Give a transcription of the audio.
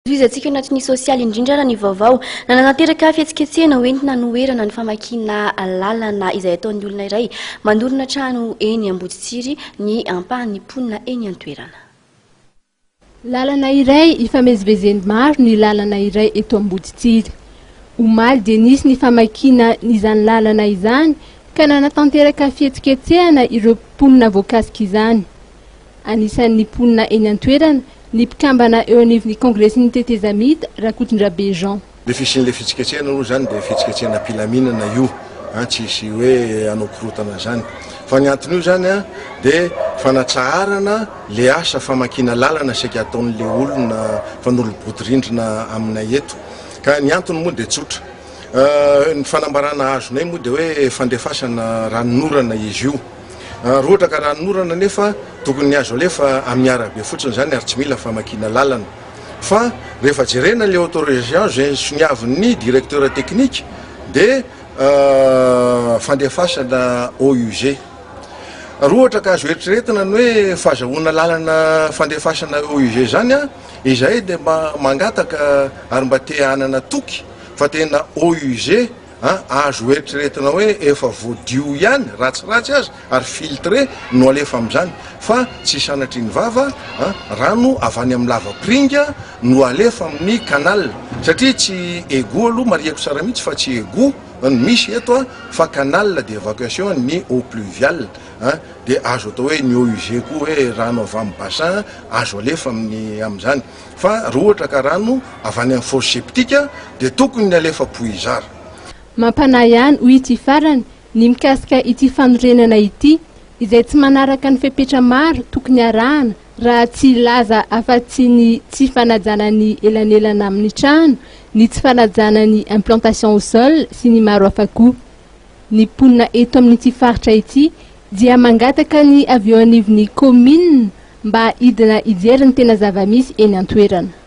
Tohizantsika eo anatin'ny sosialy indrindra raha ny vaovao. Nanatanteraka fihetsiketsehana hoentina hanoherana ny famakiana lalana izay ataon'ny olona iray manorina trano eny Amboditsiry ny ampahan'ny mponina eny an-toerana. Lalana iray ifamezivezen'ny maro ny lalana iray eto Amboditsiry. Omaly dia nisy ny famakiana izany lalana izany ka nanatanteraka fihetsiketsehana ireo mponina voakasik'izany. Anisan'ny mponina eny an-toerana ny mpikambana eo anivon'ny Kongresin'ny Tetezamita, Rakotondrabe Jean. Le fisian'le fihetsiketsehana aloha zany dia fihetsiketsehana am-pilaminana io an, tsisy hoe hanao korontana zany. Fa ny anton'io zany an dia fanatsaharana le asa famakiana lalana saika ataon'le olona mpanolo-bodirindrina aminay eto. Ka ny antony moa dia tsotra. Ny fanambarana azonay moa dia hoe fandefasana ranonorana izy io. Raha ohatra ka ranonorana anefa tokony azo alefa amin'ny arabe fotsiny izany ary tsy mila famakiana lalana. Fa rehefa jerena ilay autorisation izay soniavin'ny directeur technique dia fandefasana eau usée. Raha ohatra ka azo eritreretina ny hoe fahazahoana lalana fandefasana eau usée izany, izahay dia mba mangataka ary mba te hanana toky fa tena eau usée a, azo eritreretina hoe efa voadio ihany, ratsiratsy aza, ary filtré no alefa amin'izany, fa tsy sanatria ny vava a, rano avy any amin'ny lavapiringa no alefa amin'ny canal, satria tsy égout aloha, marihako tsara mihitsy fa tsy égout no misy eto a, fa canal d'évacuation ny eau pluviale a, dia azo atao hoe ny eau usée koa hoe rano avy amin'ny bassin azo alefa amin'ny amin'izany. Fa raha ohatra ka rano avy any amin'ny fosse septique dia tokony alefa puisard. Mampanahy ihany, hoy ity farany, ny mikasika ity fanorenana ity, izay tsy manaraka ny fepetra maro tokony arahana raha tsy hilaza afa-tsy ny tsy fanajana ny elanelana amin'ny trano, ny tsy fanajana ny implantation au sol sy ny maro hafa koa. Ny mponina eto amin'ity faritra ity dia mangataka ny avy eo anivon'ny kaominina mba hidina hijery ny tena zava-misy eny an-toerana.